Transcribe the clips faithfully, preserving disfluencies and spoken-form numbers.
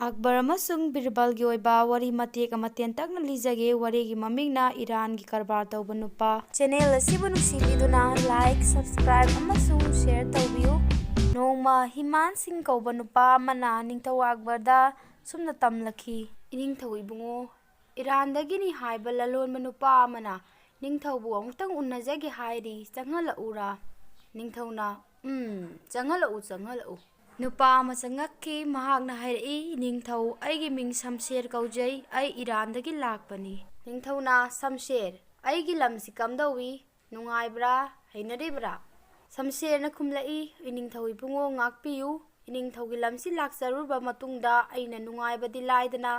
ꯑꯛꯕꯔ ꯑꯃꯁꯨꯡ ꯕꯤꯔꯕꯜꯒꯤ ꯑꯣꯏꯕ ꯋꯥꯔꯤ ꯃꯇꯦꯛ ꯑꯃ ꯇꯦꯟꯇꯛꯅ ꯂꯤꯖꯒꯦ꯫ ꯋꯥꯔꯤꯒꯤ ꯃꯃꯤꯡꯅ ꯏꯔꯥꯟꯒꯤ ꯀꯔꯕꯥꯔ ꯇꯧꯕ ꯅꯨꯄꯥ꯫ ꯆꯦꯅꯦꯜ ꯑꯁꯤꯕꯨ ꯅꯨꯡꯁꯤꯕꯤꯗꯨꯅ like, subscribe ꯑꯃꯁꯨꯡ share ꯇꯧꯕꯤꯌꯨ꯫ ꯅꯣꯡꯃ ꯍꯤꯃꯥꯟ ꯁꯤꯡ ꯀꯧꯕ ꯅꯨꯄꯥ ꯑꯃꯅ ꯅꯤꯡꯊꯧ ꯑꯛꯕꯔꯗ ꯁꯨꯝꯅ ꯇꯝꯂꯛꯈꯤ, "ꯏꯅꯤꯡꯊꯧ ꯏꯕꯨꯡꯉꯣ, ꯏꯔꯥꯟꯗꯒꯤꯅꯤ ꯍꯥꯏꯕ ꯂꯂꯣꯟꯕ ꯅꯨꯄꯥ ꯑꯃꯅ ꯅꯤꯡꯊꯧꯕꯨ ꯑꯃꯨꯛꯇꯪ ꯎꯅꯖꯒꯦ ꯍꯥꯏꯔꯤ, ꯆꯪꯍꯜꯂꯛꯎꯔꯥ?" ꯅꯤꯡꯊꯧꯅ, "ꯎꯝ, ꯆꯪꯍꯜꯂꯛꯎ, ꯆꯪꯍꯜꯂꯛꯎ"꯫ ꯅꯨꯄꯥ ꯑꯃ ꯆꯪꯉꯛꯈꯤ꯫ ꯃꯍꯥꯛꯅ ꯍꯥꯏꯔꯛꯏ, "ꯅꯤꯡꯊꯧ, ꯑꯩꯒꯤ ꯃꯤꯡ ꯁꯝꯁꯦꯔ ꯀꯧꯖꯩ꯫ ꯑꯩ ꯏꯔꯥꯟꯗꯒꯤ ꯂꯥꯛꯄꯅꯤ"꯫ ꯅꯤꯡꯊꯧꯅ, "ꯁꯝꯁꯦꯔ, ꯑꯩꯒꯤ ꯂꯝꯁꯤ ꯀꯝꯗꯧꯏ? ꯅꯨꯡꯉꯥꯏꯕ꯭ꯔꯥ? ꯍꯩꯅꯔꯤꯕ꯭ꯔꯥ?" ꯁꯝꯁꯦꯔꯅ ꯈꯨꯝꯂꯛꯏ, "ꯏꯅꯤꯡꯊꯧ ꯏꯕꯨꯡꯉꯣ, ꯉꯥꯛꯄꯤꯌꯨ꯫ ꯏꯅꯤꯡꯊꯧꯒꯤ ꯂꯝꯁꯤ ꯂꯥꯛꯆꯔꯨꯔꯕ ꯃꯇꯨꯡꯗ ꯑꯩꯅ ꯅꯨꯡꯉꯥꯏꯕꯗꯤ ꯂꯥꯏꯗꯅ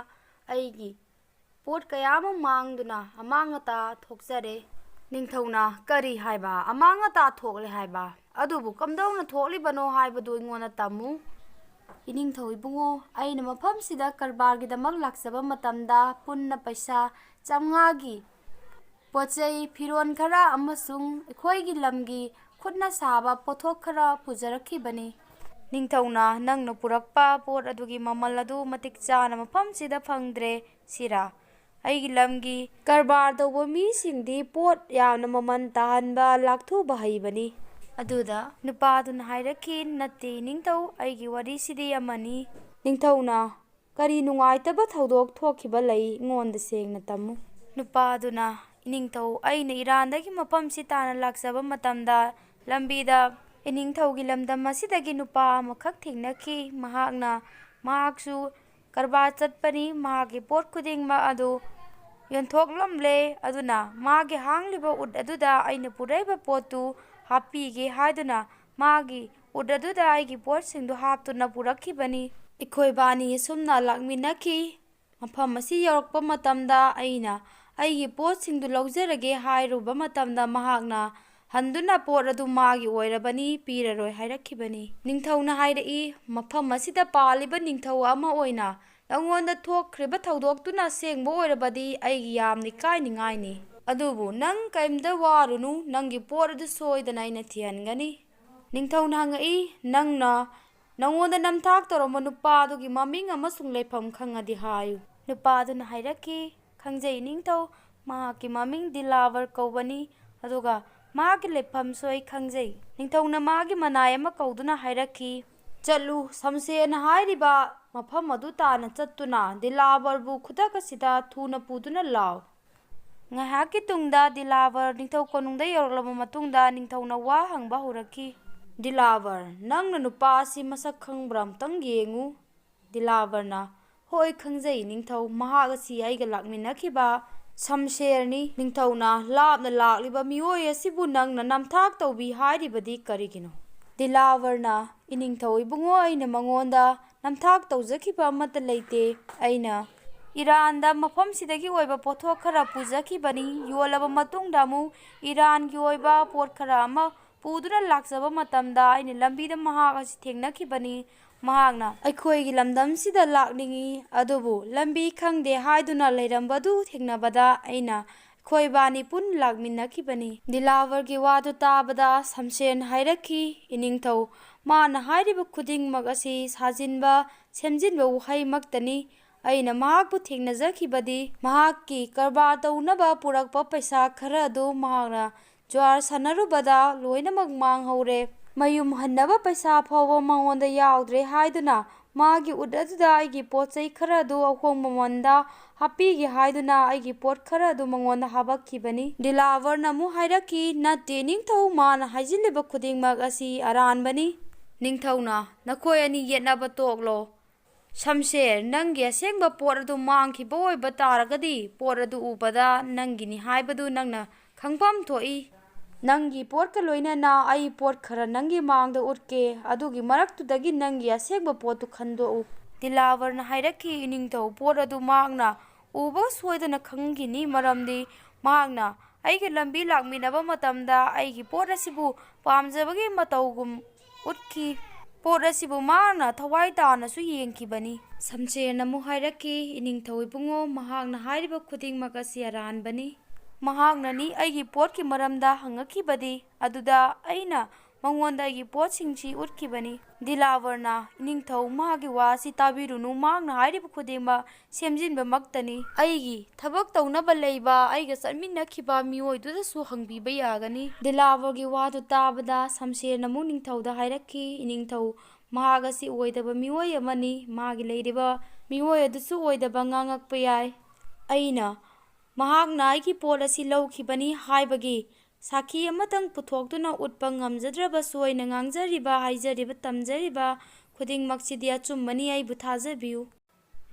ꯑꯩꯒꯤ ꯄꯣꯠ ꯀꯌꯥ ꯑꯃ ꯃꯥꯡꯗꯨꯅ ꯑꯃꯥꯡ ꯑꯇꯥ ꯊꯣꯛꯆꯔꯦ"꯫ ꯅꯤꯡꯊꯧꯅ, "ꯀꯔꯤ ꯍꯥꯏꯕ? ꯑꯃꯥꯡ ꯑꯇꯥ ꯊꯣꯛꯂꯦ ꯍꯥꯏꯕ? ꯑꯗꯨꯕꯨ ꯀꯝꯗꯧꯅ ꯊꯣꯛꯂꯤꯕꯅꯣ ꯍꯥꯏꯕꯗꯨ ꯑꯩꯉꯣꯟꯗ ꯇꯝꯃꯨ"꯫ "ꯏꯅꯤꯡꯊꯧ ꯏꯕꯨꯡꯉꯣ, ꯑꯩꯅ ꯃꯐꯝꯁꯤꯗ ꯀꯔꯕꯥꯔꯒꯤꯗꯃꯛ ꯂꯥꯛꯆꯕ ꯃꯇꯝꯗ ꯄꯨꯟꯅ ꯄꯩꯁꯥ ꯆꯥꯝꯃꯉꯥꯒꯤ ꯄꯣꯠ ꯆꯩ, ꯐꯤꯔꯣꯜ ꯈꯔ ꯑꯃꯁꯨꯡ ꯑꯩꯈꯣꯏꯒꯤ ꯂꯝꯒꯤ ꯈꯨꯠꯅ ꯁꯥꯕ ꯄꯣꯠꯊꯣꯛ ꯈꯔ ꯄꯨꯖꯔꯛꯈꯤꯕꯅꯤ"꯫ ꯅꯤꯡꯊꯧꯅ, "ꯅꯪꯅ ꯄꯨꯔꯛꯄ ꯄꯣꯠ ꯑꯗꯨꯒꯤ ꯃꯃꯜ ꯑꯗꯨ ꯃꯇꯤꯛ ꯆꯥꯅ ꯃꯐꯝꯁꯤꯗ ꯐꯪꯗ꯭ꯔꯦ ꯁꯤꯔꯥ? ꯑꯩꯒꯤ ꯂꯝꯒꯤ ꯀꯔꯕꯥꯔ ꯇꯧꯕ ꯃꯤꯁꯤꯡꯗꯤ ꯄꯣꯠ ꯌꯥꯝꯅ ꯃꯃꯜ ꯇꯥꯍꯟꯕ, ꯂꯥꯛꯊꯨꯕ ꯍꯩꯕꯅꯤ"꯫ ꯑꯗꯨꯗ ꯅꯨꯄꯥꯗꯨꯅ ꯍꯥꯏꯔꯛꯈꯤ, "ꯅꯠꯇꯦ ꯅꯤꯡꯊꯧ, ꯑꯩꯒꯤ ꯋꯥꯔꯤꯁꯤꯗꯤ ꯑꯃꯅꯤ"꯫ ꯅꯤꯡꯊꯧꯅ, "ꯀꯔꯤ ꯅꯨꯡꯉꯥꯏꯇꯕ ꯊꯧꯗꯣꯛ ꯊꯣꯛꯈꯤꯕ ꯂꯩ? ꯑꯩꯉꯣꯟꯗ ꯁꯦꯡꯅ ꯇꯝꯃꯨ"꯫ ꯅꯨꯄꯥꯗꯨꯅ, "ꯏꯅꯤꯡꯊꯧ, ꯑꯩꯅ ꯏꯔꯥꯟꯗꯒꯤ ꯃꯐꯝꯁꯤ ꯇꯥꯟꯅ ꯂꯥꯛꯆꯕ ꯃꯇꯝꯗ ꯂꯝꯕꯤꯗ ꯏꯅꯤꯡꯊꯧꯒꯤ ꯂꯝꯗꯝ ꯑꯁꯤꯗꯒꯤ ꯅꯨꯄꯥ ꯑꯃꯈꯛ ꯊꯦꯡꯅꯈꯤ꯫ ꯃꯍꯥꯛꯅ, ꯃꯍꯥꯛꯁꯨ ꯀꯔꯕꯥꯔ ꯆꯠꯄꯅꯤ꯫ ꯃꯍꯥꯛꯀꯤ ꯄꯣꯠ ꯈꯨꯗꯤꯡꯃꯛ ꯑꯗꯨ ꯌꯣꯟꯊꯣꯛꯂꯝꯂꯦ꯫ ꯑꯗꯨꯅ ꯃꯥꯒꯤ ꯍꯥꯡꯂꯤꯕ ꯎꯠ ꯑꯗꯨꯗ ꯑꯩꯅ ꯄꯨꯔꯛꯏꯕ ꯄꯣꯠꯇꯨ ꯍꯥꯞꯄꯤꯒꯦ ꯍꯥꯏꯗꯨꯅ ꯃꯥꯒꯤ ꯎꯠ ꯑꯗꯨꯗ ꯑꯩꯒꯤ ꯄꯣꯠꯁꯤꯡꯗꯨ ꯍꯥꯞꯇꯨꯅ ꯄꯨꯔꯛꯈꯤꯕꯅꯤ꯫ ꯑꯩꯈꯣꯏꯕꯥꯅꯤ ꯑꯁꯨꯝꯅ ꯂꯥꯛꯃꯤꯟꯅꯈꯤ꯫ ꯃꯐꯝ ꯑꯁꯤ ꯌꯧꯔꯛꯄ ꯃꯇꯝꯗ ꯑꯩꯅ ꯑꯩꯒꯤ ꯄꯣꯠꯁꯤꯡꯗꯨ ꯂꯧꯖꯔꯒꯦ ꯍꯥꯏꯔꯨꯕ ꯃꯇꯝꯗ ꯃꯍꯥꯛꯅ ꯍꯟꯗꯨꯅ ꯄꯣꯠ ꯑꯗꯨ ꯃꯥꯒꯤ ꯑꯣꯏꯔꯕꯅꯤ, ꯄꯤꯔꯔꯣꯏ ꯍꯥꯏꯔꯛꯈꯤꯕꯅꯤ"꯫ ꯅꯤꯡꯊꯧꯅ ꯍꯥꯏꯔꯛꯏ, "ꯃꯐꯝ ꯑꯁꯤꯗ ꯄꯥꯜꯂꯤꯕ ꯅꯤꯡꯊꯧ ꯑꯃ ꯑꯣꯏꯅ ꯅꯉꯣꯟꯗ ꯊꯣꯛꯈ꯭ꯔꯤꯕ ꯊꯧꯗꯣꯛꯇꯨꯅ ꯑꯁꯦꯡꯕ ꯑꯣꯏꯔꯕꯗꯤ ꯑꯩꯒꯤ ꯌꯥꯝꯅ ꯏꯀꯥꯏꯅꯤꯡꯉꯥꯏꯅꯤ꯫ ꯑꯗꯨꯕꯨ ꯅꯪ ꯀꯔꯤꯝꯇ ꯋꯥꯔꯨꯅꯨ, ꯅꯪꯒꯤ ꯄꯣꯠ ꯑꯗꯨ ꯁꯣꯏꯗꯅ ꯑꯩꯅ ꯊꯤꯍꯟꯒꯅꯤ"꯫ ꯅꯤꯡꯊꯧꯅ ꯍꯪꯉꯛꯏ, "ꯅꯪꯅ "ꯅꯉꯣꯟꯗ ꯅꯝꯊꯥꯛ ꯇꯧꯔꯝꯕ ꯅꯨꯄꯥꯗꯨꯒꯤ ꯃꯃꯤꯡ ꯑꯃꯁꯨꯡ ꯂꯩꯐꯝ ꯈꯪꯉꯗꯤ ꯍꯥꯏꯌꯨ"꯫ ꯅꯨꯄꯥꯗꯨꯅ ꯍꯥꯏꯔꯛꯈꯤ, "ꯈꯪꯖꯩ ꯅꯤꯡꯊꯧ, ꯃꯍꯥꯛꯀꯤ ꯃꯃꯤꯡ ꯗꯤꯂꯥꯋꯔ ꯀꯧꯕꯅꯤ, ꯑꯗꯨꯒ ꯃꯍꯥꯛꯀꯤ ꯂꯩꯐꯝꯁꯨ ꯑꯩ ꯈꯪꯖꯩ"꯫ ꯅꯤꯡꯊꯧꯅ ꯃꯥꯒꯤ ꯃꯅꯥꯏ ꯑꯃ ꯀꯧꯗꯨꯅ ꯍꯥꯏꯔꯛꯈꯤ, "ꯆꯠꯂꯨ, ꯁꯝꯁꯦꯔꯅ ꯍꯥꯏꯔꯤꯕ ꯃꯐꯝ ꯑꯗꯨ ꯇꯥꯟꯅ ꯆꯠꯇꯨꯅ ꯗꯤꯂꯥꯋꯔꯕꯨ ꯈꯨꯗꯛ ꯑꯁꯤꯗ ꯊꯨꯅ ꯄꯨꯗꯨꯅ ꯂꯥꯎ"꯫ ꯉꯥꯏꯍꯥꯛꯀꯤ ꯇꯨꯡꯗ ꯗꯤꯂꯥꯋꯔ ꯅꯤꯡꯊꯧ ꯀꯣꯅꯨꯡꯗ ꯌꯧꯔꯛꯂꯕ ꯃꯇꯨꯡꯗ ꯅꯤꯡꯊꯧꯅ ꯋꯥ ꯍꯪꯕ ꯍꯧꯔꯛꯈꯤ, "ꯗꯤꯂꯥꯋꯔ, ꯅꯪꯅ ꯅꯨꯄꯥ ꯑꯁꯤ ꯃꯁꯛ ꯈꯪꯕ꯭ꯔꯥ? ꯑꯝꯇꯪ ꯌꯦꯡꯉꯨ"꯫ ꯗꯤꯂꯥꯋꯔꯅ, "ꯍꯣꯏ, ꯈꯪꯖꯩ ꯅꯤꯡꯊꯧ, ꯃꯍꯥꯛ ꯑꯁꯤ ꯑꯩꯒ ꯂꯥꯛꯃꯤꯟꯅꯈꯤꯕ ꯁꯝꯁꯦꯔꯅꯤ"꯫ ꯅꯤꯡꯊꯧꯅ, "ꯂꯥꯞꯅ ꯂꯥꯛꯂꯤꯕ ꯃꯤꯑꯣꯏ ꯑꯁꯤꯕꯨ ꯅꯪꯅ ꯅꯝꯊꯥꯛ ꯇꯧꯕꯤ ꯍꯥꯏꯔꯤꯕꯗꯤ ꯀꯔꯤꯒꯤꯅꯣ?" ꯗꯤꯂꯥꯋꯔꯅ, "ꯏꯅꯤꯡꯊꯧ ꯏꯕꯨꯡꯉꯣ, ꯑꯩꯅ ꯃꯉꯣꯟꯗ ꯅꯝꯊꯥꯛ ꯇꯧꯖꯈꯤꯕ ꯑꯃꯠꯇ ꯂꯩꯇꯦ꯫ ꯑꯩꯅ ꯏꯔꯥꯟꯗ ꯃꯐꯝꯁꯤꯗꯒꯤ ꯑꯣꯏꯕ ꯄꯣꯠꯊꯣꯛ ꯈꯔ ꯄꯨꯖꯈꯤꯕꯅꯤ꯫ ꯌꯣꯜꯂꯕ ꯃꯇꯨꯡꯗ ꯑꯃꯨꯛ ꯏꯔꯥꯟꯒꯤ ꯑꯣꯏꯕ ꯄꯣꯠ ꯈꯔ ꯑꯃ ꯄꯨꯗꯨꯅ ꯂꯥꯛꯆꯕ ꯃꯇꯝꯗ ꯑꯩꯅ ꯂꯝꯕꯤꯗ ꯃꯍꯥꯛ ꯑꯁꯤ ꯊꯦꯡꯅꯈꯤꯕꯅꯤ꯫ ꯃꯍꯥꯛꯅ ꯑꯩꯈꯣꯏꯒꯤ ꯂꯝꯗꯝꯁꯤꯗ ꯂꯥꯛꯅꯤꯡꯏ, ꯑꯗꯨꯕꯨ ꯂꯝꯕꯤ ꯈꯪꯗꯦ ꯍꯥꯏꯗꯨꯅ ꯂꯩꯔꯝꯕꯗꯨ ꯊꯦꯡꯅꯕꯗ ꯑꯩꯅ ꯑꯩꯈꯣꯏꯕꯥꯅꯤ ꯄꯨꯟꯅ ꯂꯥꯛꯃꯤꯟꯅꯈꯤꯕꯅꯤ"꯫ ꯗꯤꯂꯥꯋꯔꯒꯤ ꯋꯥꯗꯨ ꯇꯥꯕꯗ ꯁꯝꯁꯦꯔꯅ ꯍꯥꯏꯔꯛꯈꯤ, "ꯏꯅꯤꯡꯊꯧ, ꯃꯥꯅ ꯍꯥꯏꯔꯤꯕ ꯈꯨꯗꯤꯡꯃꯛ ꯑꯁꯤ ꯁꯥꯖꯤꯟꯕ, ꯁꯦꯝꯖꯤꯟꯕ ꯋꯥꯍꯩꯃꯛꯇꯅꯤ꯫ ꯑꯩꯅ ꯃꯍꯥꯛꯄꯨ ꯊꯦꯡꯅꯖꯈꯤꯕꯗꯤ ꯃꯍꯥꯛꯀꯤ ꯀꯔꯕꯥꯔ ꯇꯧꯅꯕ ꯄꯨꯔꯛꯄ ꯄꯩꯁꯥ ꯈꯔ ꯑꯗꯨ ꯃꯍꯥꯛꯅ ꯖ꯭ꯋꯥꯔ ꯁꯥꯟꯅꯔꯨꯕꯗ ꯂꯣꯏꯅꯃꯛ ꯃꯥꯡꯍꯧꯔꯦ꯫ ꯃꯌꯨꯝ ꯍꯟꯅꯕ ꯄꯩꯁꯥ ꯐꯥꯎꯕ ꯃꯉꯣꯟꯗ ꯌꯥꯎꯗ꯭ꯔꯦ ꯍꯥꯏꯗꯨꯅ ꯃꯥꯒꯤ ꯎꯠ ꯑꯗꯨꯗ ꯑꯩꯒꯤ ꯄꯣꯠ ꯆꯩ ꯈꯔ ꯑꯗꯨ ꯑꯍꯣꯡꯕ ꯃꯃꯜꯗ ꯍꯥꯞꯄꯤꯒꯦ ꯍꯥꯏꯗꯨꯅ ꯑꯩꯒꯤ ꯄꯣꯠ ꯈꯔ ꯑꯗꯨ ꯃꯉꯣꯟꯗ ꯍꯥꯞꯄꯛꯈꯤꯕꯅꯤ"꯫ ꯗꯤꯂꯥꯋꯔꯅ ꯑꯃꯨꯛ ꯍꯥꯏꯔꯛꯈꯤ, "ꯅꯠꯇꯦ ꯅꯤꯡꯊꯧ, ꯃꯥꯅ ꯍꯥꯏꯖꯤꯜꯂꯤꯕ ꯈꯨꯗꯤꯡꯃꯛ ꯑꯁꯤ ꯑꯔꯥꯟꯕꯅꯤ"꯫ ꯅꯤꯡꯊꯧꯅ, "ꯅꯈꯣꯏ ꯑꯅꯤ ꯌꯦꯠꯅꯕ ꯇꯣꯛꯂꯣ꯫ ꯁꯝꯁꯦꯔ, ꯅꯪꯒꯤ ꯑꯁꯦꯡꯕ ꯄꯣꯠ ꯑꯗꯨ ꯃꯥꯡꯈꯤꯕ ꯑꯣꯏꯕ ꯇꯥꯔꯒꯗꯤ, ꯄꯣꯠ ꯑꯗꯨ ꯎꯕꯗ ꯅꯪꯒꯤꯅꯤ ꯍꯥꯏꯕꯗꯨ ꯅꯪꯅ ꯈꯪꯐꯝ ꯊꯣꯛꯏ꯫ ꯅꯪꯒꯤ ꯄꯣꯠꯀ ꯂꯣꯏꯅꯅ ꯑꯩ ꯄꯣꯠ ꯈꯔ ꯅꯪꯒꯤ ꯃꯥꯡꯗ ꯎꯠꯀꯦ, ꯑꯗꯨꯒꯤ ꯃꯔꯛꯇꯨꯗꯒꯤ ꯅꯪꯒꯤ ꯑꯁꯦꯡꯕ ꯄꯣꯠꯇꯨ ꯈꯟꯗꯣꯛꯎ"꯫ ꯗꯤꯂꯥꯋꯔꯅ ꯍꯥꯏꯔꯛꯈꯤ, "ꯏꯅꯤꯡꯊꯧ, ꯄꯣꯠ ꯑꯗꯨ ꯃꯍꯥꯛꯅ ꯎꯕ ꯁꯣꯏꯗꯅ ꯈꯪꯈꯤꯅꯤ, ꯃꯔꯝꯗꯤ ꯃꯍꯥꯛꯅ ꯑꯩꯒ ꯂꯝꯕꯤ ꯂꯥꯛꯃꯤꯟꯅꯕ ꯃꯇꯝꯗ ꯑꯩꯒꯤ ꯄꯣꯠ ꯑꯁꯤꯕꯨ ꯄꯥꯝꯖꯕꯒꯤ ꯃꯇꯧꯒꯨꯝ ꯎꯠꯈꯤ꯫ ꯄꯣꯠ ꯑꯁꯤꯕꯨ ꯃꯍꯥꯛꯅ ꯊꯋꯥꯏ ꯇꯥꯅꯁꯨ ꯌꯦꯡꯈꯤꯕꯅꯤ"꯫ ꯁꯝꯁꯦꯔꯅ ꯑꯃꯨꯛ ꯍꯥꯏꯔꯛꯈꯤ, "ꯏꯅꯤꯡꯊꯧ ꯏꯕꯨꯡꯉꯣ, ꯃꯍꯥꯛꯅ ꯍꯥꯏꯔꯤꯕ ꯈꯨꯗꯤꯡꯃꯛ ꯑꯁꯤ ꯑꯔꯥꯟꯕꯅꯤ꯫ ꯃꯍꯥꯛꯅꯅꯤ ꯑꯩꯒꯤ ꯄꯣꯠꯀꯤ ꯃꯔꯝꯗ ꯍꯪꯉꯛꯈꯤꯕꯗꯤ, ꯑꯗꯨꯗ ꯑꯩꯅ ꯃꯉꯣꯟꯗ ꯑꯩꯒꯤ ꯄꯣꯠꯁꯤꯡꯁꯤ ꯎꯠꯈꯤꯕꯅꯤ꯫ ꯗꯤꯂꯥꯋꯔꯅ, "ꯏꯅꯤꯡꯊꯧ, ꯃꯍꯥꯛꯀꯤ ꯋꯥ ꯑꯁꯤ ꯇꯥꯕꯤꯔꯨꯅꯨ, ꯃꯍꯥꯛꯅ ꯍꯥꯏꯔꯤꯕ ꯈꯨꯗꯤꯡꯃꯛ ꯁꯦꯝꯖꯤꯟꯕꯃꯛꯇꯅꯤ꯫ ꯑꯩꯒꯤ ꯊꯕꯛ ꯇꯧꯅꯕ ꯂꯩꯕ, ꯑꯩꯒ ꯆꯠꯃꯤꯟꯅꯈꯤꯕ ꯃꯤꯑꯣꯏꯗꯨꯗꯁꯨ ꯍꯪꯕꯤꯕ ꯌꯥꯒꯅꯤ꯫" ꯗꯤꯂꯥꯋꯔꯒꯤ ꯋꯥꯗꯨ ꯇꯥꯕꯗ ꯁꯝꯁꯦꯔꯅ ꯑꯃꯨꯛ ꯅꯤꯡꯊꯧꯗ ꯍꯥꯏꯔꯛꯈꯤ, "ꯏꯅꯤꯡꯊꯧ, ꯃꯍꯥꯛ ꯑꯁꯤ ꯑꯣꯏꯗꯕ ꯃꯤꯑꯣꯏ ꯑꯃꯅꯤ꯫ ꯃꯥꯒꯤ ꯂꯩꯔꯤꯕ ꯃꯤꯑꯣꯏ ꯑꯗꯨꯁꯨ ꯑꯣꯏꯗꯕ ꯉꯥꯡꯉꯛꯄ ꯌꯥꯏ꯫ ꯑꯩꯅ ꯃꯍꯥꯛꯅ ꯑꯩꯒꯤ ꯄꯣꯠ ꯑꯁꯤ ꯂꯧꯈꯤꯕꯅꯤ ꯍꯥꯏꯕꯒꯤ ꯁꯥꯈꯤ ꯑꯃꯇꯪ ꯄꯨꯊꯣꯛꯇꯨꯅ ꯎꯠꯄ ꯉꯝꯖꯗ꯭ꯔꯕꯁꯨ, ꯑꯩꯅ ꯉꯥꯡꯖꯔꯤꯕ, ꯍꯥꯏꯖꯔꯤꯕ, ꯇꯝꯖꯔꯤꯕ ꯈꯨꯗꯤꯡꯃꯛꯁꯤꯗꯤ ꯑꯆꯨꯝꯕꯅꯤ, ꯑꯩꯕꯨ ꯊꯥꯖꯕꯤꯌꯨ꯫"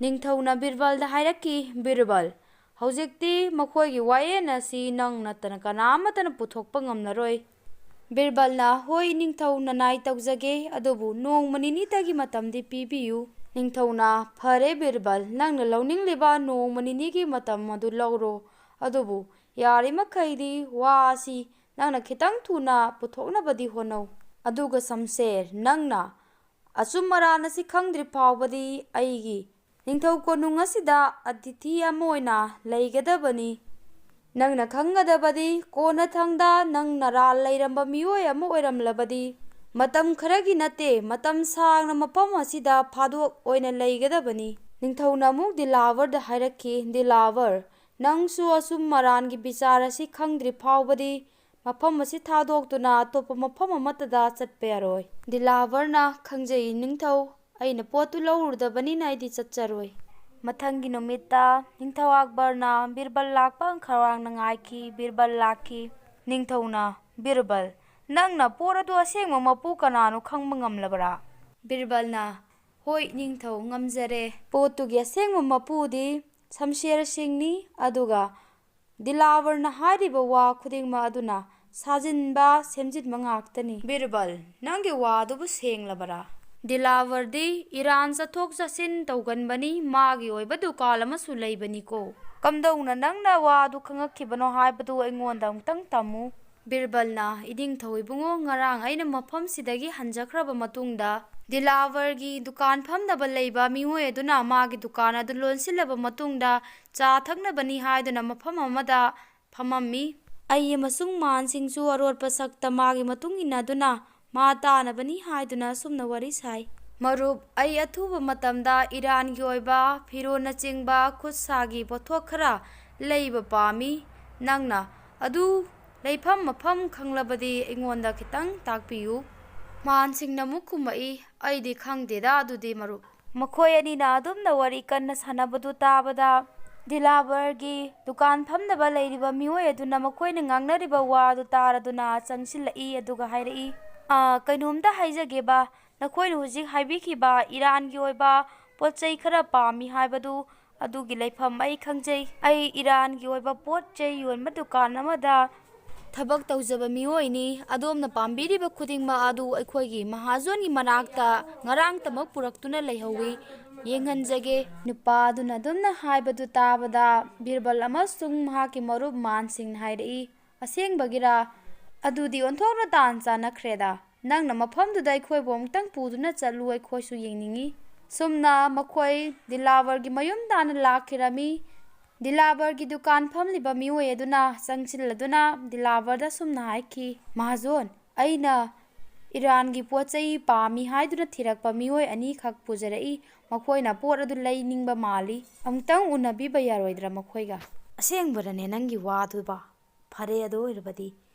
ꯅꯤꯡꯊꯧꯅ ꯕꯤꯔꯕꯜꯗ ꯍꯥꯏꯔꯛꯈꯤ, "ꯕꯤꯔꯕꯜ, ꯍꯧꯖꯤꯛꯇꯤ ꯃꯈꯣꯏꯒꯤ ꯋꯥꯌꯦꯜ ꯑꯁꯤ ꯅꯪ ꯅꯠꯇꯅ ꯀꯅꯥ ꯑꯃꯠꯇꯅ ꯄꯨꯊꯣꯛꯄ ꯉꯝꯂꯔꯣꯏ꯫" ꯕꯤꯔꯕꯜꯅ, "ꯍꯣꯏ ꯅꯤꯡꯊꯧ, ꯅꯅꯥꯏ ꯇꯧꯖꯒꯦ, ꯑꯗꯨꯕꯨ ꯅꯣꯡꯃ ꯅꯤꯅꯤꯇꯒꯤ ꯃꯇꯝꯗꯤ ꯄꯤꯕꯤꯌꯨ꯫" ꯅꯤꯡꯊꯧꯅ, "ꯐꯔꯦ ꯕꯤꯔꯕꯜ, ꯅꯪꯅ ꯂꯧꯅꯤꯡꯂꯤꯕ ꯅꯣꯡꯃ ꯅꯤꯅꯤꯒꯤ ꯃꯇꯝ ꯑꯗꯨ ꯂꯧꯔꯣ, ꯑꯗꯨꯕꯨ ꯌꯥꯔꯤꯃꯈꯩꯗꯤ ꯋꯥ ꯑꯁꯤ ꯅꯪꯅ ꯈꯤꯇꯪ ꯊꯨꯅ ꯄꯨꯊꯣꯛꯅꯕꯗꯤ ꯍꯣꯠꯅꯧ꯫ ꯑꯗꯨꯒ ꯁꯝꯁꯦꯔ, ꯅꯪꯅ ꯑꯆꯨꯝ ꯑꯔꯥꯟ ꯑꯁꯤ ꯈꯪꯗ꯭ꯔꯤ ꯐꯥꯎꯕꯗꯤ ꯑꯩꯒꯤ ꯅꯤꯡꯊꯧ ꯀꯣꯅꯨꯡ ꯑꯁꯤꯗ ꯑꯇꯤꯊꯤ ꯑꯃ ꯑꯣꯏꯅ ꯂꯩꯒꯗꯕꯅꯤ꯫ ꯅꯪꯅ ꯈꯪꯒꯗꯕꯗꯤ, ꯀꯣꯟꯅꯊꯪꯗ ꯅꯪ ꯅꯔꯥꯜ ꯂꯩꯔꯝꯕ ꯃꯤꯑꯣꯏ ꯑꯃ ꯑꯣꯏꯔꯝꯂꯕꯗꯤ, ꯃꯇꯝ ꯈꯔꯒꯤ ꯅꯠꯇꯦ, ꯃꯇꯝ ꯁꯥꯡꯅ ꯃꯐꯝ ꯑꯁꯤꯗ ꯐꯥꯗꯣꯛ ꯑꯣꯏꯅ ꯂꯩꯒꯗꯕꯅꯤ꯫" ꯅꯤꯡꯊꯧꯅ ꯑꯃꯨꯛ ꯗꯤꯂꯥꯋꯔꯗ ꯍꯥꯏꯔꯛꯈꯤ, "ꯗꯤꯂꯥꯋꯔ, ꯅꯪꯁꯨ ꯑꯆꯨꯝ ꯑꯔꯥꯟꯒꯤ ꯕꯤꯆꯥꯔ ꯑꯁꯤ ꯈꯪꯗ꯭ꯔꯤ ꯐꯥꯎꯕꯗꯤ ꯃꯐꯝ ꯑꯁꯤ ꯊꯥꯗꯣꯛꯇꯨꯅ ꯑꯇꯣꯞꯄ ꯃꯐꯝ ꯑꯃꯠꯇꯗ ꯆꯠꯄ ꯌꯥꯔꯣꯏ꯫" ꯗꯤꯂꯥꯋꯔꯅ, "ꯈꯪꯖꯩ ꯅꯤꯡꯊꯧ, ꯑꯩꯅ ꯄꯣꯠꯇꯨ ꯂꯧꯔꯨꯗꯕꯅꯤꯅ ꯑꯩꯗꯤ ꯆꯠꯆꯔꯣꯏ꯫" ꯃꯊꯪꯒꯤ ꯅꯨꯃꯤꯠꯇ ꯅꯤꯡꯊꯧ ꯑꯛꯕꯔꯅ ꯕꯤꯔꯕꯜ ꯂꯥꯛꯄ ꯈꯧꯔꯥꯡꯅ ꯉꯥꯏꯈꯤ꯫ ꯕꯤꯔꯕꯜ ꯂꯥꯛꯈꯤ꯫ ꯅꯤꯡꯊꯧꯅ, "ꯕꯤꯔꯕꯜ, ꯅꯪꯅ ꯄꯣꯠ ꯑꯗꯨ ꯑꯁꯦꯡꯕ ꯃꯄꯨ ꯀꯅꯥꯅꯣ ꯈꯪꯕ ꯉꯝꯂꯕꯔꯥ?" ꯕꯤꯔꯕꯜꯅ, "ꯍꯣꯏ ꯅꯤꯡꯊꯧ, ꯉꯝꯖꯔꯦ꯫ ꯄꯣꯠꯇꯨꯒꯤ ꯑꯁꯦꯡꯕ ꯃꯄꯨꯗꯤ ꯁꯝꯁꯦꯔ ꯁꯤꯡꯅꯤ, ꯑꯗꯨꯒ ꯗꯤꯂꯥꯋꯔꯅ ꯍꯥꯏꯔꯤꯕ ꯋꯥ ꯈꯨꯗꯤꯡꯃꯛ ꯑꯗꯨꯅ ꯁꯥꯖꯤꯟꯕ, ꯁꯦꯝꯖꯤꯟꯕ ꯉꯥꯛꯇꯅꯤ꯫" ꯕꯤꯔꯕꯜ, "ꯅꯪꯒꯤ ꯋꯥ ꯑꯗꯨꯕꯨ ꯁꯦꯡꯂꯕꯔꯥ? ꯗꯤꯂꯥꯋꯔꯗꯤ ꯏꯔꯥꯟ ꯆꯠꯊꯣꯛ ꯆꯠꯁꯤꯟ ꯇꯧꯒꯟꯕꯅꯤ, ꯃꯥꯒꯤ ꯑꯣꯏꯕ ꯗꯨꯀꯥꯟ ꯑꯃꯁꯨ ꯂꯩꯕꯅꯤꯀꯣ꯫ ꯀꯝꯗꯧꯅ ꯅꯪꯅ ꯋꯥ ꯑꯗꯨ ꯈꯪꯉꯛꯈꯤꯕꯅꯣ ꯍꯥꯏꯕꯗꯨ ꯑꯩꯉꯣꯟꯗ ꯑꯃꯨꯛꯇꯪ ꯇꯝꯃꯨ꯫" ꯕꯤꯔꯕꯜꯅ, "ꯏꯅꯤꯡꯊꯧ ꯏꯕꯨꯡꯉꯣ, ꯉꯔꯥꯡ ꯑꯩꯅ ꯃꯐꯝꯁꯤꯗꯒꯤ ꯍꯟꯖꯈ꯭ꯔꯕ ꯃꯇꯨꯡꯗ ꯗꯤꯂꯥꯋꯔꯒꯤ ꯗꯨꯀꯥꯟ ꯐꯝꯅꯕ ꯂꯩꯕ ꯃꯤꯑꯣꯏ ꯑꯗꯨꯅ ꯃꯥꯒꯤ ꯗꯨꯀꯥꯟ ꯑꯗꯨ ꯂꯣꯟꯁꯤꯜꯂꯕ ꯃꯇꯨꯡꯗ ꯆꯥ ꯊꯛꯅꯕꯅꯤ ꯍꯥꯏꯗꯨꯅ ꯃꯐꯝ ꯑꯃꯗ ꯐꯝꯃꯝꯃꯤ꯫ ꯑꯩ ꯑꯃꯁꯨꯡ ꯃꯥꯟꯁꯤꯡꯁꯨ ꯑꯔꯣꯠꯄ ꯁꯛꯇ ꯃꯥꯒꯤ ꯃꯇꯨꯡ ꯏꯟꯅꯗꯨꯅ ꯃꯥ ꯇꯥꯅꯕꯅꯤ ꯍꯥꯏꯗꯨꯅ ꯑꯁꯨꯝꯅ ꯋꯥꯔꯤ ꯁꯥꯏ꯫ "ꯃꯔꯨꯞ, ꯑꯩ ꯑꯊꯨꯕ ꯃꯇꯝꯗ ꯏꯔꯥꯟꯒꯤ ꯑꯣꯏꯕ ꯐꯤꯔꯣꯜꯅꯆꯤꯡꯕ ꯈꯨꯠ ꯁꯥꯒꯤ ꯄꯣꯠꯊꯣꯛ ꯈꯔ ꯂꯩꯕ ꯄꯥꯝꯃꯤ꯫ ꯅꯪꯅ ꯑꯗꯨ ꯂꯩꯐꯝ ꯃꯐꯝ ꯈꯪꯂꯕꯗꯤ ꯑꯩꯉꯣꯟꯗ ꯈꯤꯇꯪ ꯇꯥꯛꯄꯤꯌꯨ꯫" ꯃꯥꯟꯁꯤꯡꯅ ꯑꯃꯨꯛ ꯈꯨꯝꯃꯛꯏ, "ꯑꯩꯗꯤ ꯈꯪꯗꯦꯗ ꯑꯗꯨꯗꯤ, ꯃꯔꯨꯞ꯫" ꯃꯈꯣꯏ ꯑꯅꯤꯅ ꯑꯗꯨꯝꯅ ꯋꯥꯔꯤ ꯀꯟꯅ ꯁꯥꯟꯅꯕꯗꯨ ꯇꯥꯕꯗ, ꯗꯤꯂꯥꯕꯔꯒꯤ ꯗꯨꯀꯥꯟ ꯐꯝꯅꯕ ꯂꯩꯔꯤꯕ ꯃꯤꯑꯣꯏ ꯑꯗꯨꯅ ꯃꯈꯣꯏꯅ ꯉꯥꯡꯅꯔꯤꯕ ꯋꯥꯗꯨ ꯇꯥꯔꯗꯨꯅ ꯆꯪꯁꯤꯜꯂꯛꯏ, ꯑꯗꯨꯒ ꯍꯥꯏꯔꯛꯏ, "ꯑ, ꯀꯩꯅꯣꯝꯇ ꯍꯥꯏꯖꯒꯦꯕ, ꯅꯈꯣꯏꯅ ꯍꯧꯖꯤꯛ ꯍꯥꯏꯕꯤꯈꯤꯕ ꯏꯔꯥꯟꯒꯤ ꯑꯣꯏꯕ ꯄꯣꯠ ꯆꯩ ꯈꯔ ꯄꯥꯝꯃꯤ ꯍꯥꯏꯕꯗꯨ, ꯑꯗꯨꯒꯤ ꯂꯩꯐꯝ ꯑꯩ ꯈꯪꯖꯩ꯫ ꯑꯩ ꯏꯔꯥꯟꯒꯤ ꯑꯣꯏꯕ ꯄꯣꯠ ꯆꯩ ꯌꯣꯟꯕ ꯗꯨꯀꯥꯟ ꯑꯃꯗ ꯊꯕꯛ ꯇꯧꯖꯕ ꯃꯤꯑꯣꯏꯅꯤ꯫ ꯑꯗꯣꯝꯅ ꯄꯥꯝꯕꯤꯔꯤꯕ ꯈꯨꯗꯤꯡꯃꯛ ꯑꯗꯨ ꯑꯩꯈꯣꯏꯒꯤ ꯃꯍꯥꯖꯣꯟꯒꯤ ꯃꯅꯥꯛꯇ ꯉꯔꯥꯡꯇꯃꯛ ꯄꯨꯔꯛꯇꯨꯅ ꯂꯩꯍꯧꯋꯤ꯫ ꯌꯦꯡꯍꯟꯖꯒꯦ꯫" ꯅꯨꯄꯥ ꯑꯗꯨꯅ ꯑꯗꯨꯝꯅ ꯍꯥꯏꯕꯗꯨ ꯇꯥꯕꯗ ꯕꯤꯔꯕꯜ ꯑꯃꯁꯨꯡ ꯃꯍꯥꯛꯀꯤ ꯃꯔꯨꯞ ꯃꯥꯟꯁꯤꯡꯅ ꯍꯥꯏꯔꯛꯏ, "ꯑꯁꯦꯡꯕꯒꯤꯔꯥ? ꯑꯗꯨꯗꯤ ꯑꯣꯟꯊꯣꯛꯅ ꯇꯥꯟ ꯆꯥꯟꯅꯈ꯭ꯔꯦꯗ꯫ ꯅꯪꯅ ꯃꯐꯝꯗꯨꯗ ꯑꯩꯈꯣꯏꯕꯨ ꯑꯃꯨꯛꯇꯪ ꯄꯨꯗꯨꯅ ꯆꯠꯂꯨ, ꯑꯩꯈꯣꯏꯁꯨ ꯌꯦꯡꯅꯤꯡꯏ꯫" ꯁꯨꯝꯅ ꯃꯈꯣꯏ ꯗꯤꯂꯥꯕꯔꯒꯤ ꯃꯌꯨꯝ ꯇꯥꯟꯅ ꯂꯥꯛꯈꯤꯔꯝꯃꯤ꯫ ꯗꯤꯂꯥꯕꯔꯒꯤ ꯗꯨꯀꯥꯟ ꯐꯝꯂꯤꯕ ꯃꯤꯑꯣꯏ ꯑꯗꯨꯅ ꯆꯪꯁꯤꯜꯂꯗꯨꯅ ꯗꯤꯂꯥꯕꯔꯗ ꯑꯁꯨꯝꯅ ꯍꯥꯏꯈꯤ, "ꯃꯍꯥꯖꯣꯟ, ꯑꯩꯅ ꯏꯔꯥꯟꯒꯤ ꯄꯣꯠ ꯆꯩ ꯄꯥꯝꯃꯤ ꯍꯥꯏꯗꯨꯅ ꯊꯤꯔꯛꯄ ꯃꯤꯑꯣꯏ ꯑꯅꯤꯈꯛ ꯄꯨꯖꯔꯛꯏ꯫ ꯃꯈꯣꯏꯅ ꯄꯣꯠ ꯑꯗꯨ ꯂꯩꯅꯤꯡꯕ ꯃꯥꯜꯂꯤ꯫ ꯑꯃꯨꯛꯇꯪ ꯎꯅꯕꯤꯕ ꯌꯥꯔꯣꯏꯗ꯭ꯔꯥ ꯃꯈꯣꯏꯒ?" "ꯑꯁꯦꯡꯕꯔꯅꯦ ꯅꯪꯒꯤ ꯋꯥꯗꯨꯕ? ꯐꯔꯦ, ꯑꯗꯨ ꯑꯣꯏꯔꯕꯗꯤ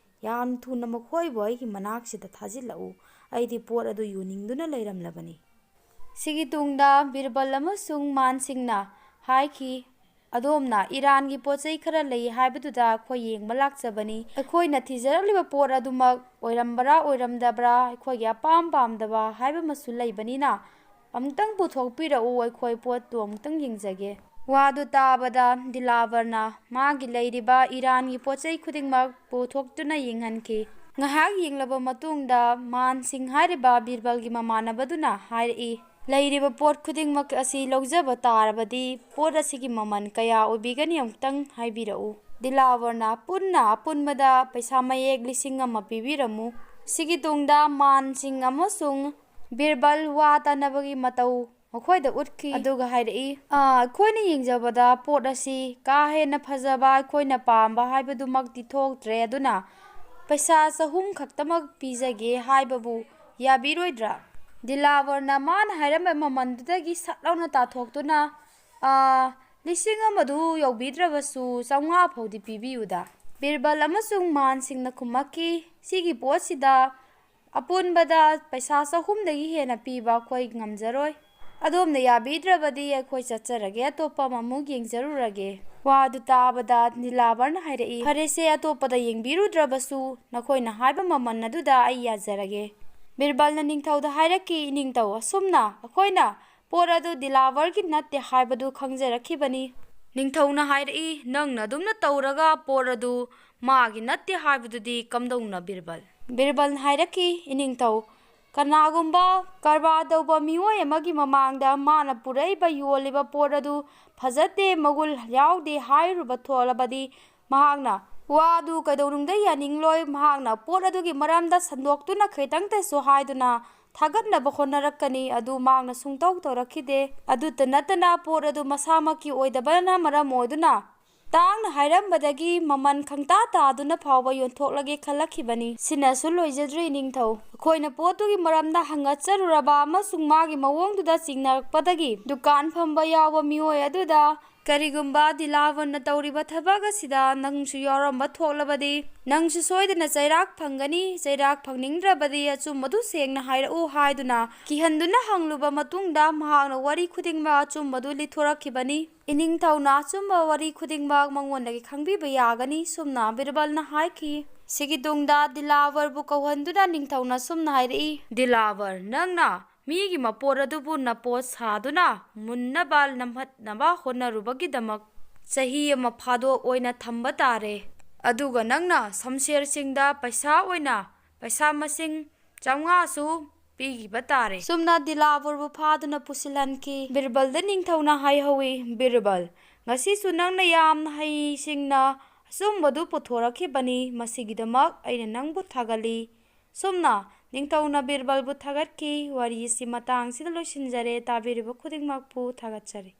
ꯌꯥꯝ ꯊꯨꯅ ꯃꯈꯣꯏꯕꯨ ꯑꯩꯒꯤ ꯃꯅꯥꯛꯁꯤꯗ ꯊꯥꯖꯤꯜꯂꯛꯎ꯫ ꯑꯩꯗꯤ ꯄꯣꯠ ꯑꯗꯨ ꯌꯣꯟꯅꯤꯡꯗꯨꯅ ꯂꯩꯔꯝꯂꯕꯅꯤ꯫" ꯁꯤꯒꯤ ꯇꯨꯡꯗ ꯕꯤꯔꯕꯜ ꯑꯃꯁꯨꯡ ꯃꯥꯟꯁꯤꯡꯅ ꯍꯥꯏꯈꯤ, "ꯑꯗꯣꯝꯅ ꯏꯔꯥꯟꯒꯤ ꯄꯣꯠ ꯆꯩ ꯈꯔ ꯂꯩ ꯍꯥꯏꯕꯗꯨꯗ ꯑꯩꯈꯣꯏ ꯌꯦꯡꯕ ꯂꯥꯛꯆꯕꯅꯤ꯫ ꯑꯩꯈꯣꯏꯅ ꯊꯤꯖꯔꯛꯂꯤꯕ ꯄꯣꯠ ꯑꯗꯨꯃꯛ ꯑꯣꯏꯔꯝꯕ꯭ꯔꯥ ꯑꯣꯏꯔꯝꯗꯕ꯭ꯔꯥ, ꯑꯩꯈꯣꯏꯒꯤ ꯑꯄꯥꯝ ꯄꯥꯝꯗꯕ ꯍꯥꯏꯕ ꯑꯃꯁꯨ ꯂꯩꯕꯅꯤꯅ, ꯑꯃꯨꯛꯇꯪ ꯄꯨꯊꯣꯛꯄꯤꯔꯛꯎ, ꯑꯩꯈꯣꯏ ꯄꯣꯠꯇꯨ ꯑꯃꯨꯛꯇꯪ ꯌꯦꯡꯖꯒꯦ꯫" ꯋꯥꯗꯨ ꯇꯥꯕꯗ ꯗꯤꯂꯥꯕꯔꯅ ꯃꯥꯒꯤ ꯂꯩꯔꯤꯕ ꯏꯔꯥꯟꯒꯤ ꯄꯣꯠ ꯆꯩ ꯈꯨꯗꯤꯡꯃꯛ ꯄꯨꯊꯣꯛꯇꯨꯅ ꯌꯦꯡꯍꯟꯈꯤ꯫ ꯉꯥꯏꯍꯥꯛ ꯌꯦꯡꯂꯕ ꯃꯇꯨꯡꯗ ꯃꯥꯟꯁꯤꯡ ꯍꯥꯏꯔꯤꯕ ꯕꯤꯔꯕꯜꯒꯤ ꯃꯃꯥꯟꯅꯕꯗꯨꯅ ꯍꯥꯏꯔꯛꯏ, "ꯂꯩꯔꯤꯕ ꯄꯣꯠ ꯈꯨꯗꯤꯡꯃꯛ ꯑꯁꯤ ꯂꯧꯖꯕ ꯇꯥꯔꯕꯗꯤ ꯄꯣꯠ ꯑꯁꯤꯒꯤ ꯃꯃꯜ ꯀꯌꯥ ꯑꯣꯏꯕꯤꯒꯅꯤ, ꯑꯃꯨꯛꯇꯪ ꯍꯥꯏꯕꯤꯔꯛꯎ꯫" ꯗꯤꯂꯥꯕꯔꯅ ꯄꯨꯟꯅ ꯑꯄꯨꯟꯕꯗ ꯄꯩꯁꯥ ꯃꯌꯦꯛ ꯂꯤꯁꯤꯡ ꯑꯃ ꯄꯤꯕꯤꯔꯝꯃꯨ꯫ ꯁꯤꯒꯤ ꯇꯨꯡꯗ ꯃꯥꯟꯁꯤꯡ ꯑꯃꯁꯨꯡ ꯕꯤꯔꯕꯜ ꯋꯥ ꯇꯥꯅꯕꯒꯤ ꯃꯇꯧ ꯃꯈꯣꯏꯗ ꯎꯠꯈꯤ꯫ ꯑꯗꯨꯒ ꯍꯥꯏꯔꯛꯏ, "ꯑꯥ, ꯑꯩꯈꯣꯏꯅ ꯌꯦꯡꯖꯕꯗ ꯄꯣꯠ ꯑꯁꯤ ꯀꯥ ꯍꯦꯟꯅ ꯐꯖꯕ, ꯑꯩꯈꯣꯏꯅ ꯄꯥꯝꯕ ꯍꯥꯏꯕꯗꯨꯃꯛꯇꯤ ꯊꯣꯛꯇ꯭ꯔꯦ, ꯑꯗꯨꯅ ꯄꯩꯁꯥ ꯆꯍꯨꯝ ꯈꯛꯇꯃꯛ ꯄꯤꯖꯒꯦ ꯍꯥꯏꯕꯕꯨ ꯌꯥꯕꯤꯔꯣꯏꯗ꯭ꯔꯥ?" ꯗꯤꯂꯥꯋꯔꯅ ꯃꯥꯅ ꯍꯥꯏꯔꯝꯕ ꯃꯃꯜꯗꯨꯗꯒꯤ ꯁꯠ ꯂꯥꯎꯅ ꯇꯥꯊꯣꯛꯇꯨꯅ, "ꯑꯥ, ꯂꯤꯁꯤꯡ ꯑꯃꯗꯨ ꯌꯧꯕꯤꯗ꯭ꯔꯕꯁꯨ ꯆꯥꯝꯃꯉꯥ ꯐꯥꯎꯗꯤ ꯄꯤꯕꯤꯌꯨꯗ꯫" ꯕꯤꯔꯕꯜ ꯑꯃꯁꯨꯡ ꯃꯥꯟꯁꯤꯡꯅ ꯈꯨꯝꯃꯛꯈꯤ, "ꯁꯤꯒꯤ ꯄꯣꯠꯁꯤꯗ ꯑꯄꯨꯟꯕꯗ ꯄꯩꯁꯥ ꯆꯍꯨꯝꯗꯒꯤ ꯍꯦꯟꯅ ꯄꯤꯕ ꯑꯩꯈꯣꯏ ꯉꯝꯖꯔꯣꯏ꯫ ꯑꯗꯣꯝꯅ ꯌꯥꯕꯤꯗ꯭ꯔꯕꯗꯤ ꯑꯩꯈꯣꯏ ꯆꯠꯆꯔꯒꯦ, ꯑꯇꯣꯞꯄ ꯑꯃꯃꯨꯛ ꯌꯦꯡꯖꯔꯨꯔꯒꯦ꯫" ꯋꯥꯗꯨ ꯇꯥꯕꯗ ꯗꯤꯂꯥꯋꯔꯅ ꯍꯥꯏꯔꯛꯏ, "ꯐꯔꯦꯁꯦ, ꯑꯇꯣꯞꯄꯗ ꯌꯦꯡꯕꯤꯔꯨꯗ꯭ꯔꯕꯁꯨ ꯅꯈꯣꯏꯅ ꯍꯥꯏꯕ ꯃꯃꯜ ꯑꯗꯨꯗ ꯑꯩ ꯌꯥꯖꯔꯒꯦ꯫" ꯕꯤꯔꯕꯜꯅ ꯅꯤꯡꯊꯧꯗ ꯍꯥꯏꯔꯛꯈꯤ, "ꯏꯅꯤꯡꯊꯧ, ꯑꯁꯨꯝꯅ ꯑꯩꯈꯣꯏꯅ ꯄꯣꯠ ꯑꯗꯨ ꯗꯤꯂꯥꯋꯔꯒꯤ ꯅꯠꯇꯦ ꯍꯥꯏꯕꯗꯨ ꯈꯪꯖꯔꯛꯈꯤꯕꯅꯤ꯫" ꯅꯤꯡꯊꯧꯅ ꯍꯥꯏꯔꯛꯏ, "ꯅꯪꯅ ꯑꯗꯨꯝꯅ ꯇꯧꯔꯒ ꯄꯣꯠ ꯑꯗꯨ ꯃꯥꯒꯤ ꯅꯠꯇꯦ ꯍꯥꯏꯕꯗꯨꯗꯤ ꯀꯝꯗꯧꯅ, ꯕꯤꯔꯕꯜ?" ꯕꯤꯔꯕꯜꯅ ꯍꯥꯏꯔꯛꯈꯤ, "ꯏꯅꯤꯡꯊꯧ, ꯀꯅꯥꯒꯨꯝꯕ ꯀꯔꯕꯥꯔ ꯇꯧꯕ ꯃꯤꯑꯣꯏ ꯑꯃꯒꯤ ꯃꯃꯥꯡꯗ ꯃꯥꯅ ꯄꯨꯔꯛꯏꯕ, ꯌꯣꯜꯂꯤꯕ ꯄꯣꯠ ꯑꯗꯨ ꯐꯖꯗꯦ, ꯃꯒꯨꯟ ꯌꯥꯎꯗꯦ ꯍꯥꯏꯔꯨꯕ ꯊꯣꯛꯂꯕꯗꯤ, ꯃꯍꯥꯛꯅ ꯋꯥ ꯑꯗꯨ ꯀꯩꯗꯧꯅꯨꯡꯗ ꯌꯥꯅꯤꯡꯂꯣꯏ꯫ ꯃꯍꯥꯛꯅ ꯄꯣꯠ ꯑꯗꯨꯒꯤ ꯃꯔꯝꯗ ꯁꯟꯗꯣꯛꯇꯨꯅ ꯈꯤꯇꯪꯇꯁꯨ ꯍꯥꯏꯗꯨꯅ ꯊꯥꯒꯠꯅꯕ ꯍꯣꯠꯅꯔꯛꯀꯅꯤ꯫ ꯑꯗꯨ ꯃꯍꯥꯛꯅ ꯁꯨꯡꯇꯧ ꯇꯧꯔꯛꯈꯤꯗꯦ꯫ ꯑꯗꯨꯇ ꯅꯠꯇꯅ, ꯄꯣꯠ ꯑꯗꯨ ꯃꯁꯥꯃꯛꯀꯤ ꯑꯣꯏꯗꯕꯅ ꯃꯔꯝ ꯑꯣꯏꯗꯨꯅ ꯇꯥꯡꯅ ꯍꯥꯏꯔꯝꯕꯗꯒꯤ ꯃꯃꯜ ꯈꯪꯇꯥ ꯇꯥꯗꯨꯅ ꯐꯥꯎꯕ ꯌꯣꯟꯊꯣꯛꯂꯒꯦ ꯈꯜꯂꯛꯈꯤꯕꯅꯤ꯫" ꯁꯤꯅꯁꯨ ꯂꯣꯏꯖꯗ꯭ꯔꯤ, ꯏꯅꯤꯡꯊꯧ꯫ ꯑꯩꯈꯣꯏꯅ ꯄꯣꯠꯇꯨꯒꯤ ꯃꯔꯝꯗ ꯍꯪꯒꯠꯆꯔꯨꯔꯕ ꯑꯃꯁꯨꯡ ꯃꯥꯒꯤ ꯃꯑꯣꯡꯗꯨꯗ ꯆꯤꯡꯅꯔꯛꯄꯗꯒꯤ, ꯗꯨꯀꯥꯟ ꯐꯝꯕ ꯌꯥꯎꯕ ꯃꯤꯑꯣꯏ ꯑꯗꯨꯗ, "ꯀꯔꯤꯒꯨꯝꯕ ꯗꯤꯂꯥꯋꯔꯅ ꯇꯧꯔꯤꯕ ꯊꯕꯛ ꯑꯁꯤꯗ ꯅꯪꯁꯨ ꯌꯥꯎꯔꯝꯕ ꯊꯣꯛꯂꯕꯗꯤ, ꯅꯪꯁꯨ ꯁꯣꯏꯗꯅ ꯆꯩꯔꯥꯛ ꯐꯪꯒꯅꯤ꯫ ꯆꯩꯔꯥꯛ ꯐꯪꯅꯤꯡꯗ꯭ꯔꯕꯗꯤ ꯑꯆꯨꯝꯕꯗꯨ ꯁꯦꯡꯅ ꯍꯥꯏꯔꯛꯎ" ꯍꯥꯏꯗꯨꯅ ꯀꯤꯍꯟꯗꯨꯅ ꯍꯪꯂꯨꯕ ꯃꯇꯨꯡꯗ, ꯃꯍꯥꯛꯅ ꯋꯥꯔꯤ ꯈꯨꯗꯤꯡꯃꯛ ꯑꯆꯨꯝꯕꯗꯨ ꯂꯤꯊꯣꯔꯛꯈꯤꯕꯅꯤ꯫ ꯏꯅꯤꯡꯊꯧꯅ ꯑꯆꯨꯝꯕ ꯋꯥꯔꯤ ꯈꯨꯗꯤꯡꯃꯛ ꯃꯉꯣꯟꯗꯒꯤ ꯈꯪꯕꯤꯕ ꯌꯥꯒꯅꯤ꯫ ꯁꯨꯝꯅ ꯕꯤꯔꯕꯜꯅ ꯍꯥꯏꯈꯤ꯫ ꯁꯤꯒꯤ ꯇꯨꯡꯗ ꯗꯤꯂꯥꯋꯔꯕꯨ ꯀꯧꯍꯟꯗꯨꯅ ꯅꯤꯡꯊꯧꯅ ꯁꯨꯝꯅ ꯍꯥꯏꯔꯛꯏ, "ꯗꯤꯂꯥꯋꯔ, ꯅꯪꯅ ꯃꯤꯒꯤ ꯃꯄꯣꯠ ꯑꯗꯨꯕꯨ ꯅꯄꯣꯠ ꯁꯥꯗꯨꯅ ꯃꯨꯟꯅꯕ ꯅꯝꯍꯠꯅꯕ ꯍꯣꯠꯅꯔꯨꯕꯒꯤꯗꯃꯛ ꯆꯍꯤ ꯑꯃ ꯐꯥꯗꯣꯛ ꯑꯣꯏꯅ ꯊꯝꯕ ꯇꯥꯔꯦ꯫ ꯑꯗꯨꯒ ꯅꯪꯅ ꯁꯝꯁꯦꯔꯁꯤꯡꯗ ꯄꯩꯁꯥ ꯑꯣꯏꯅ ꯄꯩꯁꯥ ꯃꯁꯤꯡ ꯆꯥꯝꯃꯉꯥꯁꯨ ꯄꯤꯈꯤꯕ ꯇꯥꯔꯦ꯫" ꯁꯨꯝꯅ ꯗꯤꯂꯥꯋꯔꯕꯨ ꯐꯥꯗꯨꯅ ꯄꯨꯁꯤꯜꯍꯟꯈꯤ꯫ ꯕꯤꯔꯕꯜꯗ ꯅꯤꯡꯊꯧꯅ ꯍꯥꯏꯍꯧꯏ, "ꯕꯤꯔꯕꯜ, ꯉꯁꯤꯁꯨ ꯅꯪꯅ ꯌꯥꯝꯅ ꯍꯩꯁꯤꯡꯅ ꯑꯆꯨꯝꯕꯗꯨ ꯄꯨꯊꯣꯔꯛꯈꯤꯕꯅꯤ꯫ ꯃꯁꯤꯒꯤꯗꯃꯛ ꯑꯩꯅ ꯅꯪꯕꯨ ꯊꯥꯒꯠꯂꯤ꯫" ꯁꯨꯝꯅ ꯅꯤꯡꯊꯧꯅ ꯕꯤꯔꯕꯜꯕꯨ ꯊꯥꯒꯠꯈꯤ꯫ ꯋꯥꯔꯤ ꯑꯁꯤ ꯃꯇꯥꯡꯁꯤꯗ ꯂꯣꯏꯁꯤꯟꯖꯔꯦ꯫ ꯇꯥꯕꯤꯔꯤꯕ ꯈꯨꯗꯤꯡꯃꯛꯄꯨ ꯊꯥꯒꯠꯆꯔꯤ꯫